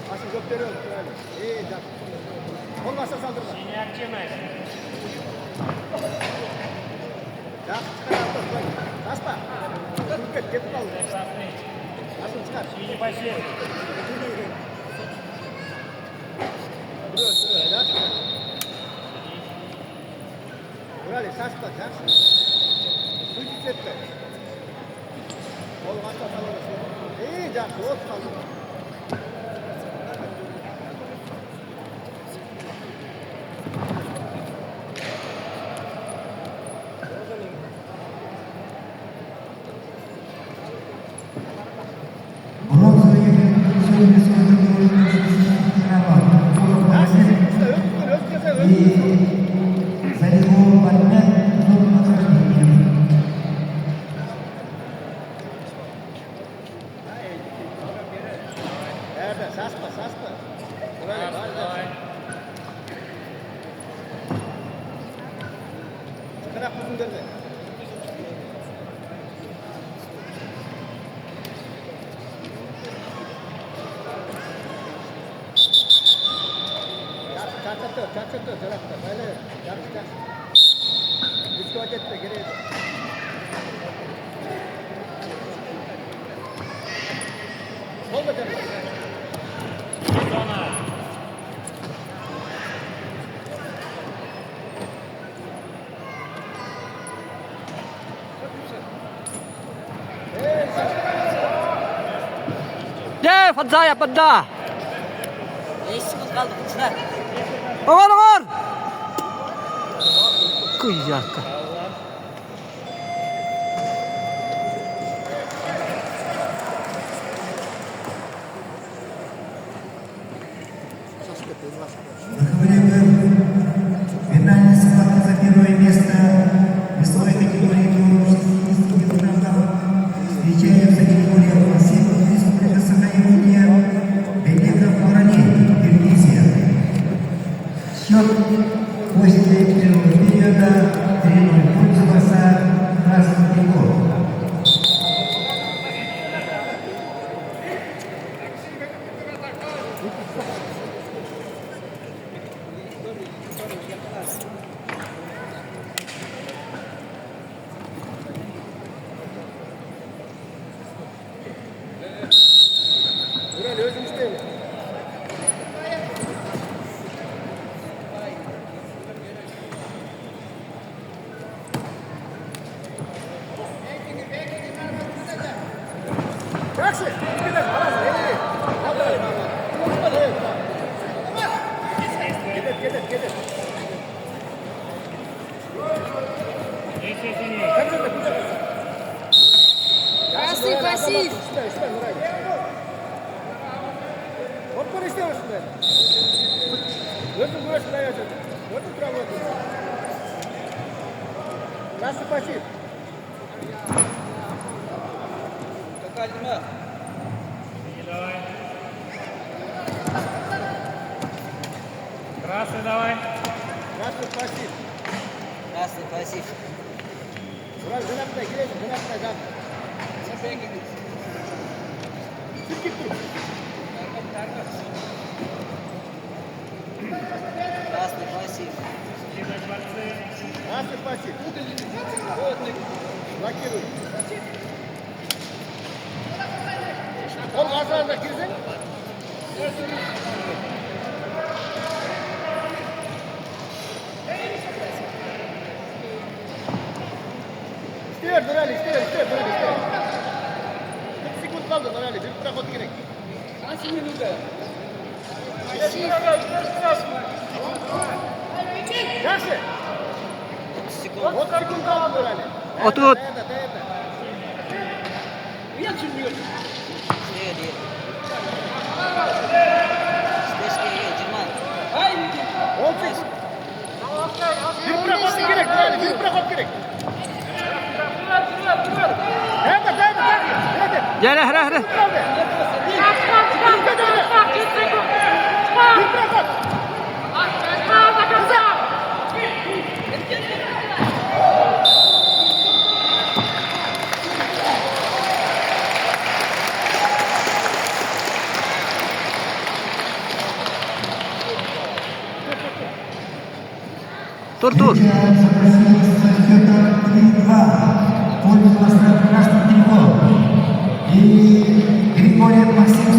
Башын көп берип Нурали. Эй, жакшы. Кол баса салдырма. Синяя активность. Жакшы чыгар, Шашпа. Туруп кет, кетип калды. Красный. Башын чыгар. Синий пассив. Тура, тура, жакшы. Нурали, шашпа, жакшы. Суйт этпе. Кол баса салып. Эй, жакшы, от калды. Бронзовый призер республики 60 килограммов Артур Жакшы, Мамед өткөр, өткөрсө, и Залихов Мамед зону нахождения. Даярда, шашпа, шашпа. Нурали, баары Давай. жакшы. Чыкыраак үзүңдөрдү. Жакшы, чарчатты, чарчатты, жаракты. Байлай бер. Жакшы, жакшы. Рисковать этпе, кереги жок. Кол көтөр. Зона. Эй, шашпа. Дьэ, Фадзая, подда! 5 секунд калды, чыда. Оҥор, оҥор! Кыйяка. Например, финальная схватка за первое место весовой категории до 60 килограммов встречаются категория 7 Республика Саха-Якутия, Белеков Нурали, Киргизия. Счет после первого периода 3-0 в пользу борца красных трико. Нурали, өзүң иштейби. Жакшы. Аласың. Эй, эй. Кетет, кетет, кетет. Действие синий. Концерте, концерте. Красный пассив. Иште, иште, Нурали. Отпор иштей ушундай. Өзүң күрөшүп аябай. Өзүң тура алып. Красный пассив. Синий давай. Красный давай. Красный пассив. Красный пассив. Нурали, жанаттай киресиң, жанаттай жак. Силкип тур. Красный пассив. Скидывать борцы. Красный пассив. Блокируй. Кол азырында кирсең. Иштей бер, Нурали, иштей бер, иштей бер, Нурали, иштей бер. 40 секунд калды, Нурали, бир проход керек. Пассив. Жакшы. 30 секунд. 30 секунд калды, Нурали. Отут. Даянда, даянда. Иштей бер. Иштеш керек, 20. 10 секунд. Бир проход керек, Нурали, бир проход керек. Даянда, даянда, даянда. Дьэ, эрэ, эрэ. Калды. Бир проход. Тур тур. Встречаются Василий со счетом 3-2 в пользу красных трико. И Григорьев Максим.